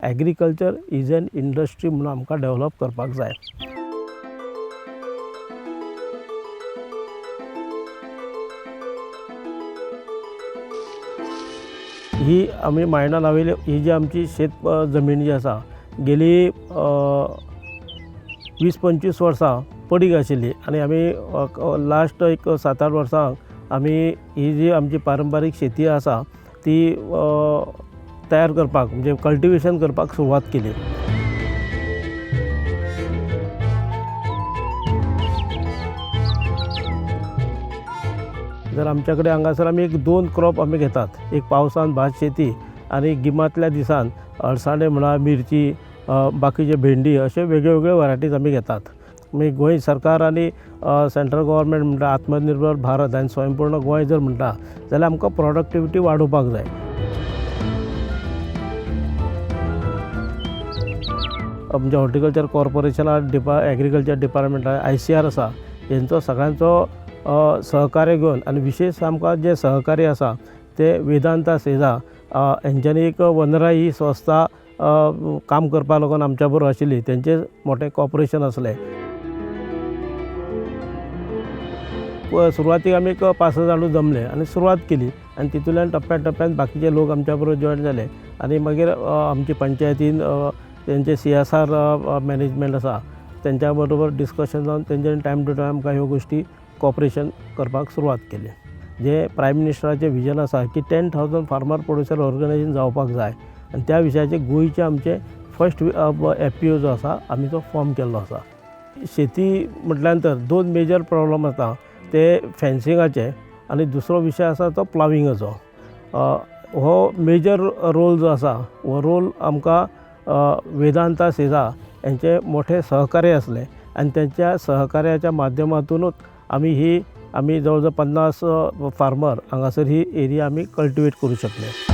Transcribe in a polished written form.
Agriculture is an industry म्हणून आमकां develop करपाक जाय. ही आमी मायणा नावेले ही जी आमची शेत जमीन जी आसा गेली 20-25 वर्सां पडीक आशिल्ली आनी आमी लास्ट एक 7-8 वर्सां आमी ही जी आमची पारंपारीक शेती आसा ती तयार करपाक म्हणजे कल्टिवेशन करपाक सुरवात केली. जर आमच्या कडेन हांगासर आमी एक 2 क्रॉप आमी घेतात, एक पावसान भात शेती आनी गिमांतल्या दिसान अळसांदे म्हणा, मिरची, बाकीचे भेंडी अशे वेगळे वेगळे व्हरायटीज आमी घेतात. मागीर गोंय सरकार आनी सेंट्रल गव्हर्मेंट म्हणटा आत्मनिर्भर भारत आनी स्वयंपूर्ण गोंय जर म्हणटा जाल्यार आमकां प्रोडक्टिविटी वाडोवपाक जाय. म्हणजे हॉर्टिकल्चर कॉर्पोरेशना, एग्रीकल्चर डिपार्टमेंट, ICR आसा, हेंचो सगळ्यांचो सहकार्य घेवन आनी विशेश आमकां जे सहकार्य आसा ते वेदांता सेजा हेंच्यांनी एक वनराई ही संस्था काम करपाक लागून आमच्या बरोबर आशिल्ली, तेंचें मोठें कॉपरेशन आसलें. सुरवातीक आमी एक 5-6 जाण जमले आनी सुरवात केली आनी तितूंतल्यान टप्प्या टप्प्यान बाकीचे लोक आमच्या बरोबर जॉयन जाले आनी मागीर आमची पंचायतीन तेंचे CSR management आसा तेंच्या बरोबर डिस्कशन जावन तेंच्यानी टायम टू टायम आमकां ह्यो गोश्टी कॉपरेशन करपाक सुरवात केली. जे प्रायम मिनिस्टराचें विजन आसा की 10,000 फार्मर प्रोड्युसर ऑर्गनायजेशन जावपाक जाय आनी त्या विशयाचेर गोंयचे आमचे फर्स्ट FPO जो आसा आमी तो फॉर्म केल्लो आसा. शेती म्हटल्या नंतर 2 मेजर प्रॉब्लम आसा, ते फेन्सिंगाचे आनी दुसरो विशय आसा तो प्लाविंगाचो. हो मेजर रोल जो आसा हो रोल आमकां वेदांता सेजा हेंचे मोठे सहकार्य आसलें आनी तेंच्या सहकार्याच्या माध्यमातूनच आमी जवळ जवळ 50 फार्मर हांगासर ही एरिया आमी कल्टिवेट करूं शकले.